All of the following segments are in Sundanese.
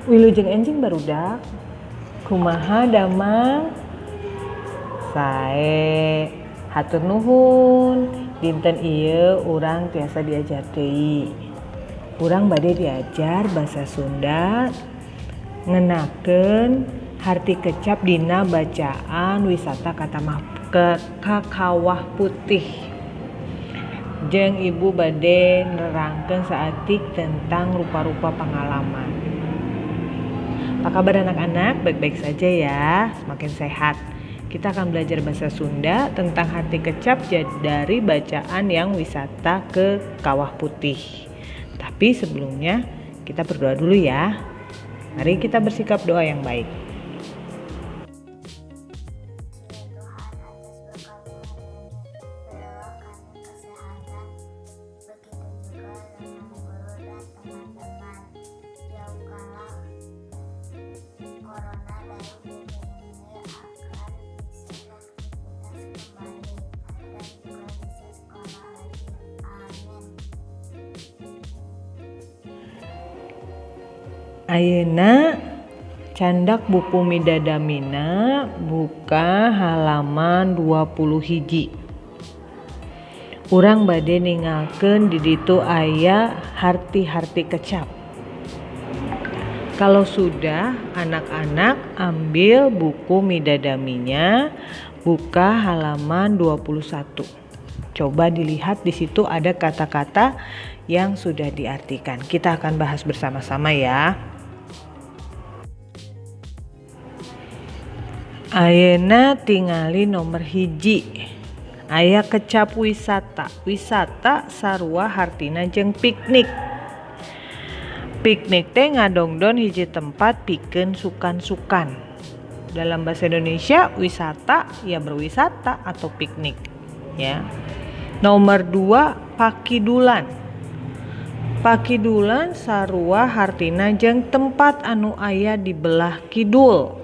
Wilujeng enjing barudak. Kumaha damang? Sae. Hatur nuhun. Dinten ieu urang tiasa diajar deui. Urang bade diajar basa Sunda ngenakeun harti kecap dina bacaan wisata ka Kawah Putih. Jeung ibu bade nerangkeun saeutik tentang rupa-rupa pengalaman. Apa kabar anak-anak? Baik-baik saja ya, semakin sehat. Kita akan belajar bahasa Sunda tentang harti kecap dari bacaan yang wisata ke Kawah Putih. Tapi sebelumnya kita berdoa dulu ya. Mari kita bersikap doa yang baik. Ya Tuhan, atas berkat hari ini, berilah kami kesehatan, begitu juga dengan guru dan teman-teman. Jauhkanlah corona dari bumi ini agar bisa beraktivitas kembali dan juga bisa sekolah lagi. Amin. Ayeuna candak buku Midadamina, buka halaman 20 hiji. Urang bade ningalkeun di ditu aya harti-harti kecap. Kalau sudah, anak-anak ambil buku Midadaminya, buka halaman 21. Coba dilihat di situ ada kata-kata yang sudah diartikan. Kita akan bahas bersama-sama ya. Ayeuna tingali nomor hiji. Aya kecap wisata. Wisata sarua hartina jeung piknik. Piknik teh ngadongdon hiji tempat pikeun sukan-sukan. Dalam bahasa Indonesia wisata ya berwisata atau piknik ya. Nomor 2, pakidulan. Pakidulan sarua hartina jeung tempat anu aya di belah kidul.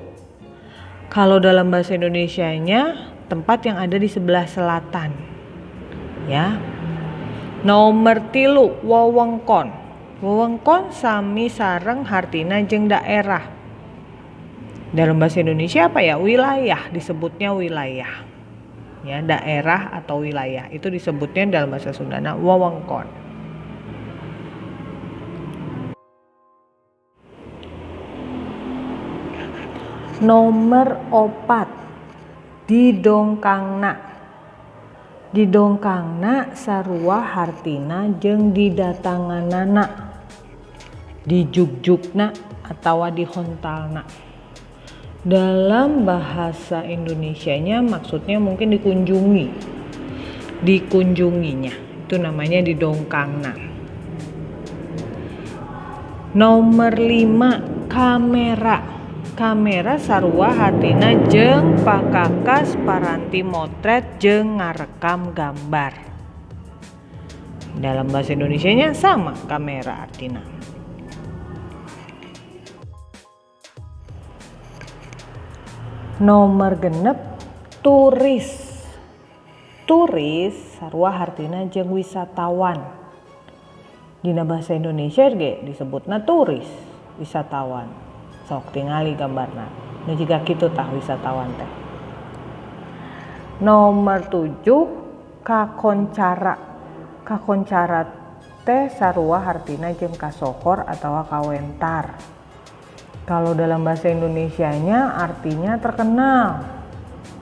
Kalau dalam bahasa Indonesianya tempat yang ada di sebelah selatan. Ya. Nomor 3, wewengkon. Wewengkon sami sareng hartina jeung daerah. Dalam bahasa Indonesia apa ya? Wilayah, disebutnya wilayah. Ya, daerah atau wilayah itu disebutnya dalam bahasa Sundana wewengkon. Nomor 4, didongkangna. Didongkangna sarua hartina jeung didatanganana, dijugjugna atawa dihontalna. Dalam bahasa Indonesianya maksudnya mungkin dikunjungi. Dikunjunginya itu namanya didongkangna. Nomor 5, kamera. Kamera sarua hartina jeung pakakas paranti motret jeung ngarekam gambar. Dalam bahasa Indonesianya sama, kamera artina. Nomor 6, turis. Turis sarua hartina jeung wisatawan. Dina bahasa Indonesia ge disebutna turis, wisatawan. Sok tingali gambarna. Nu jiga kitu tah wisatawan teh. Nomor 7, kakoncara. Kakoncara teh sarua hartina jeung kasohor atawa kawentar. Kalau dalam bahasa Indonesianya artinya terkenal.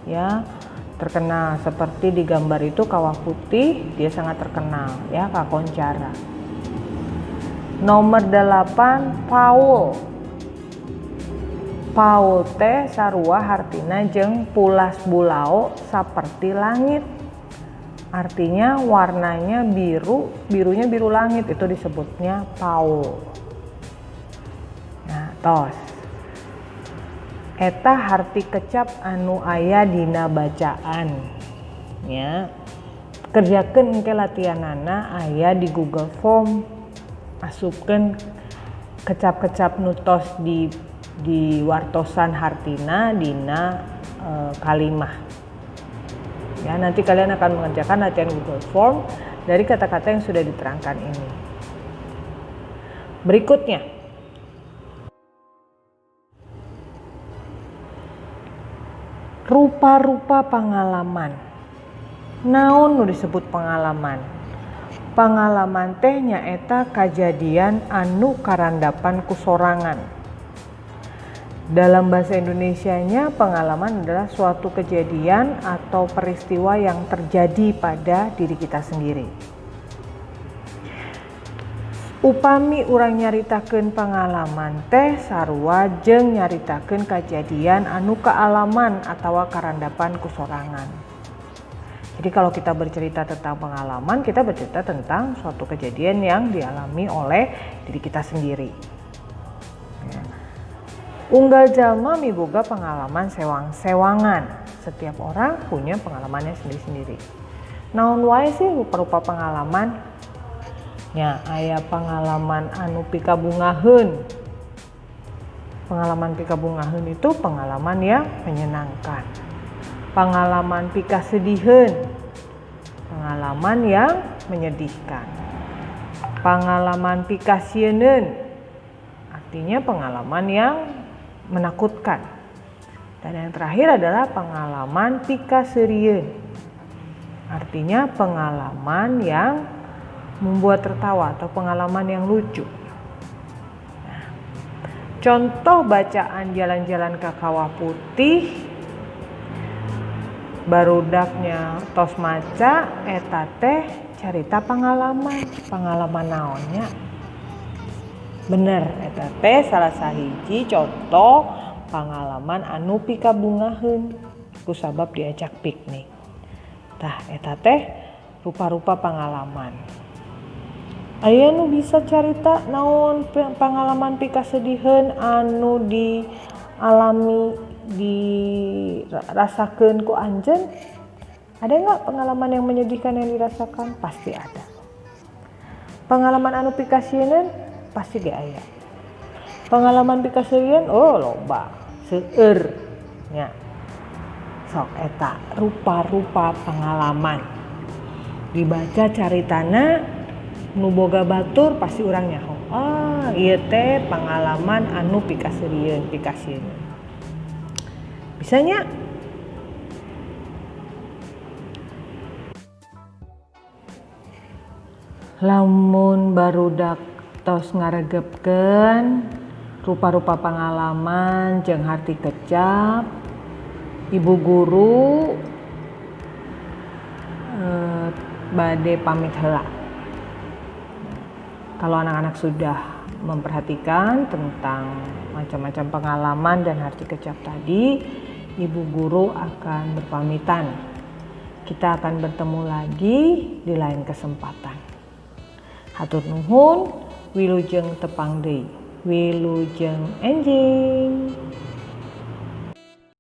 Ya, terkenal seperti di gambar itu Kawah Putih, dia sangat terkenal ya, kakoncara. Nomor 8, paul. Paul teh sarua hartina jeung pulas bulao saperti langit. Artinya warnanya biru, birunya biru langit, itu disebutnya paul. Nah, tos. Eta harti kecap anu aya dina bacaan. Ya. Kerjakeun engke latihanana aya di Google Form. Asupkeun kecap-kecap nu tos di wartosan hartina dina kalimah. Ya, nanti kalian akan mengerjakan latihan Google Form dari kata-kata yang sudah diterangkan ini. Berikutnya. Rupa-rupa pangalaman. Naon nu disebut pengalaman? Pangalaman teh nyaeta kajadian anu karandapan ku sorangan. Dalam bahasa Indonesianya, pengalaman adalah suatu kejadian atau peristiwa yang terjadi pada diri kita sendiri. Upami urang nyaritakeun pangalaman teh sarua jeung nyaritakeun kajadian anu kaalaman atawa karandapan ku sorangan. Jadi kalau kita bercerita tentang pengalaman, kita bercerita tentang suatu kejadian yang dialami oleh diri kita sendiri. Ya. Unggal jalma miboga pengalaman sewang-sewangan. Setiap orang punya pengalamannya sendiri-sendiri. Naon wae sih rupa-rupa pengalaman? Nya, aya pengalaman anu pikabungaheun. Pengalaman pikabungaheun itu pengalaman yang menyenangkan. Pengalaman pikasediheun, pengalaman yang menyedihkan. Pengalaman pikasieuneun, artinya pengalaman yang menakutkan. Dan yang terakhir adalah pengalaman pikaseurieun, artinya pengalaman yang membuat tertawa atau pengalaman yang lucu. Nah, contoh bacaan jalan-jalan ke Kawah Putih barudaknya tos maca eta teh carita pengalaman. Pengalaman naonnya? Bener, eta teh salah sahiji contoh pengalaman anu pikabungaheun kusabab diajak piknik. Tah eta teh rupa-rupa pengalaman. Aya nu bisa carita naon pengalaman pikasediheun anu dialami, dirasakeun ku anjeun? Ada nggak pengalaman yang menyedihkan yang dirasakan? Pasti ada. Pengalaman anu pikasieun pasti ge aya. Pengalaman pikaseurieun, oh loba, seueur nya. Sok eta rupa-rupa pengalaman. Dibaca caritana nu boga batur pasti urang nyaho. Ah, ieu teh pengalaman anu pikaseurieun, pikasieun. Bisa nya? Lamun barudak tos ngaregepkeun rupa-rupa pengalaman jeung harti kecap, ibu guru bade pamit heula. Kalau anak-anak sudah memperhatikan tentang macam-macam pengalaman dan harti kecap tadi, ibu guru akan berpamitan. Kita akan bertemu lagi di lain kesempatan. Hatur nuhun, wilujeng tepang deui. Wilujeng enjing.